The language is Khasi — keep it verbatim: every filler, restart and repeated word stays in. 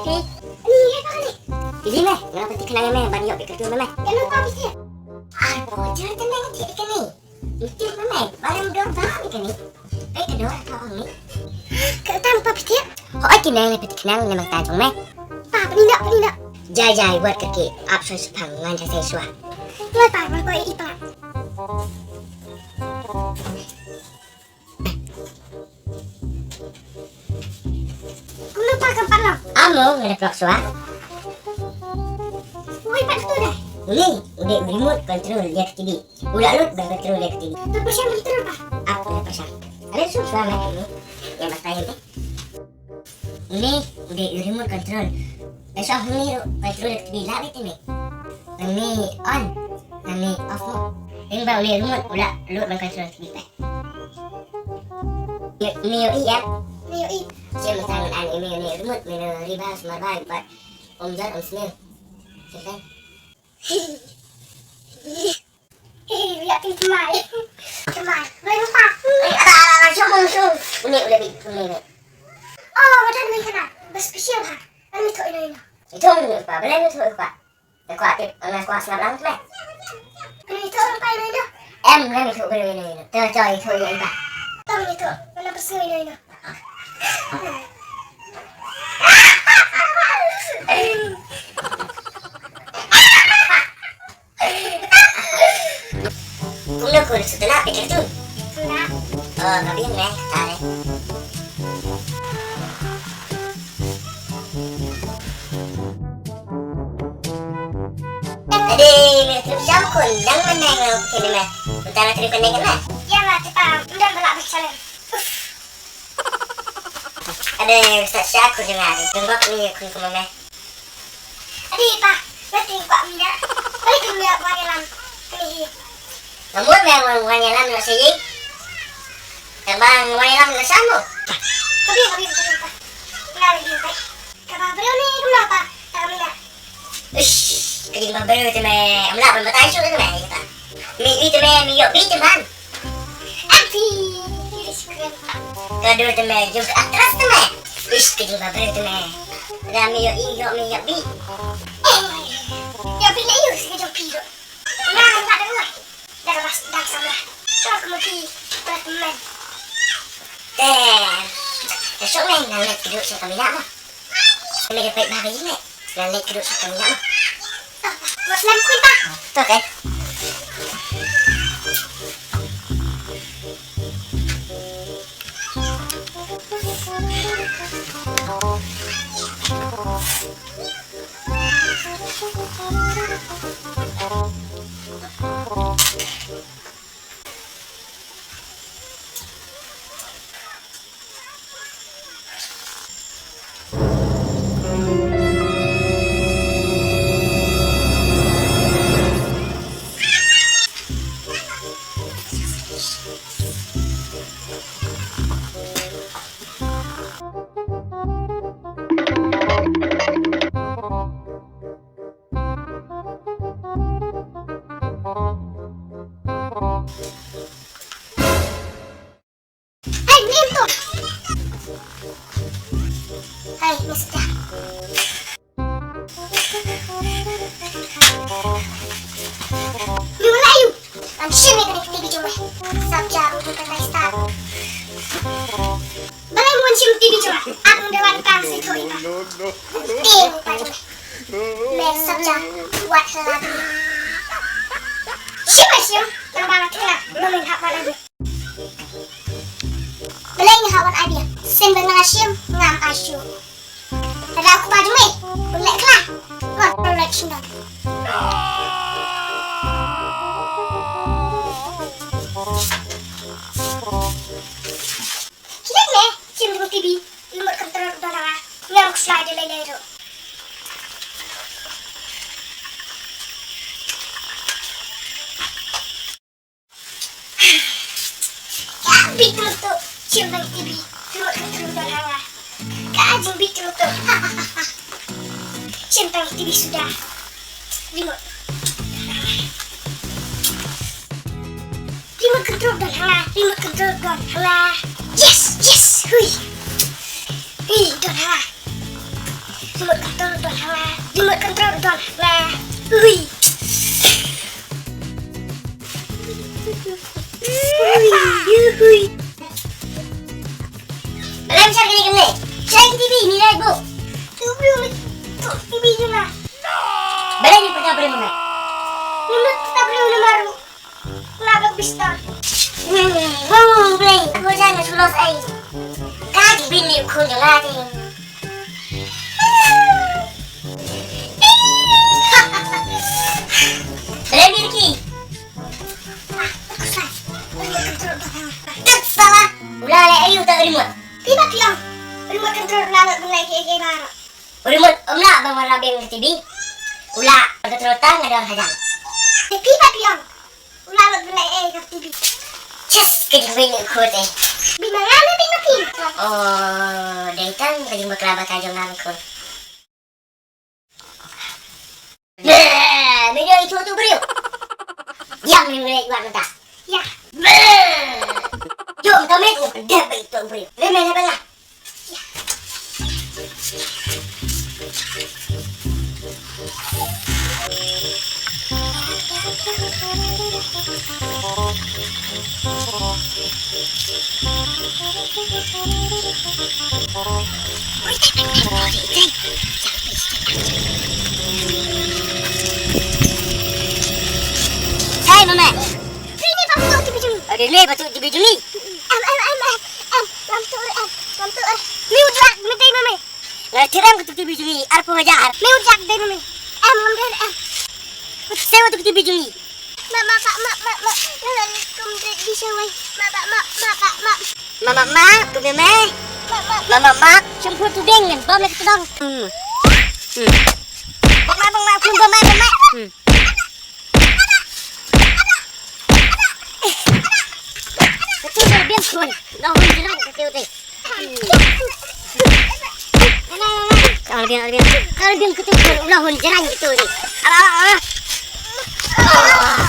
Phi. Ni, ni, ni. Phi, ni, me. Nga pynthikna ïa me ban ïoh beit cartoon me, me. Ïa, no, pa, phi, phi. Ai, bo, jar te me ngi ti kane. Iti me, me. Ba lem dor ba ni kane. Beit dor ka ong ni. Ka tam, pa, phi, phi. Hooid, kine, ne pynthikna ne, me, ta jong me. Pa, pynthikna, pynthikna. Jai, jai, wat kyrkieh. Ap soi sphang, ngan jai sai shuwa. Ngan pa, ngan pa, i pa. Kumno, pa, kam pat long? Amo, nga la block shuwa. Oi, pat tu dah. Ni, u dei u remote control ïa ka T V. U la lut ban control ïa ka T V. To pyrshang control, pa. Ap, nga pyrshang. Are, shu shuwa, me, ni. Ïa, batai te. Ni, u dei u remote control. Ïa, shuwa, ni, control ïa ka T V, la beit ni. Ni, on. Ni, off mo. Ring ba u dei remote, u la lut ban control ïa ka T V, pa. Ïa, me ïohi, ïa. Me ïohi. Shem, sa ngan ai ïa me ïa une u remote, me ïohi, riba, smart bai, bad ym jot, ym smell. Shem, shem. Ïa, phi thymmai. Thymmai. Bai, pa. Ïa, ala, ala, ala, shong, shong. Une u la bit, une, une. Oh, madan me kana. Ba special ha. Ani thoh ino ino. Ito, ino, pa. Balei ino thoh, pa? Nga kwah tip, nga kwah sngap lang te me. Kane ito lang pa ino ino. Em, nga ito bru ino ino. To, to, ito ino ino. To ito, nga na pyrsu ino ino. Kumno kun, shu tnat phi cartoon? Tnat. Oh, ka biang ne, ka tare. Ade, me trip sham khun, dang mynne nga kene me. Mynta nga trip kane kane. Ïa nga tipa, ym don ba lah ba challenge. Ade, start sha khun jong nga, dang bak ni khun kumne. Ade pa, nga tieng kwah mynta. Balik mynta wan ïalam kane hi. Nga mut me wan, wan ïalam noh sha ïing. Tang ba nga wan ïalam noh sha mo. Ka biang, ka biang, ka biang pa. Nga la biang pa. Kaba briew ne kumno pa, ta ka mynta. Ish, ka jingbha briew te me, ym lah ban batai shuh te me, ïa ta. Me ïohi te me, me ïoh bih te man. Em phi, ish, kren. Ka dur te me, jong ka actress te me. Ish, ka jingbha briew te me. Da me ïohi, ïoh me ïoh bih. Eh, ïoh bih ne ïoh, ka jong phi ruh. Nga, nga da ruh. Da ka bas, da ka samla. Shuwa kumno phi, pret men. Te, te shuwa me, nga leit kduh sha ka mina mo. Me da peit bha ka ïing ne. Nga leit kduh sha ka mina mo. Mo slem kuin pa. To ke. Hai, ni tu. Hai, ni sudah. Ni wala yu. Am shim ni kane T V jong me. Sap jaru tu kata start. Balai mon shim T V jong me. Aku dewan tang si tu ina. Tin pa jong me. Me sap jaru wat lagi. Shim, shim. Nang bala tengah. Mamin hak mana ni. Balei nga hap wan ai biang? Sien ba nga shim ngam ai shuh. Lada u kpa jong me u leh khlaiñ, wat leh shuh. Ki leh ne shim jong T V, remote control ba nga ngam khlaiñ de lei lei ruh. Ka bit moto, shim tang T V, remote control don ha nga. Ka jingbit moto. Shim tang T V suda. Remote. Remote control don ha nga, remote control don ha nga. Yes, yes, hui. Hui, don ha nga. Remote control don ha nga. Remote control don ha nga. Ui. Ui, ui. Balei mynshar kane kane? Shai ka T V, ni lai buk. Tu buk ni, tu T V jong nga. Balei ni pynjah balei mynne? Ni mynta balei mynne maru. Nga ba bistar. Hmm, wow, balei? Ko jan nga sulos ai. Ka jibin ni khun jong nga ti. Balei ni ki? Tek sala. U la leh aïu ta remote? Phi ba phi ong remote control u la lut ban leh kiei kiei baroh. U remote um lah ban wanrah biang ka T V. U lah ban control tang nga don hajan. Te phi ba phi ong u la lut ban leh ei ka T V? Chis, ka jingbieit u khun te. Bieit ma nga ne bieit ma phi? Oh, dei tang ka jingbakla batai jong nga ma khun. Bleh, me ïoh ïa uto u briew. Ïa me, me ïoh mynta. Ïa. Bleh. Jom ta me, dep ba ïa uto u briew. Me, me, me, me. Hai, mama. Rini ba tu T V jong ngi. Rini ba tu T V jong ngi. Em, em, em, em, em, lam tu, em, lam tu, em. Ni u jak, me dei mama. Nga tyrem ka tu T V jong ngi, arphew hajar. Me u jak dei mama. Em, ngam dei, em. Sewa tu T V jong ngi. Ma, ma, ma, ma, ma, ma. Nga la kum dei di shawai. Ma, ma, ma, ma, ma, ma. Ma, ma, ma, kum dei me. Ma, ma, ma, ma, ma. Shampoo tu deng ngan bam lagi tu dong. Hmm. Hmm. Bang ma, bang ma, kum bang ma, bang ma. Hmm. Katu ka biang khun. Nong jrang katu te. Albian, Albian. Albian katu pun ulah hun jerang gitu ni. Ala, ala, ala.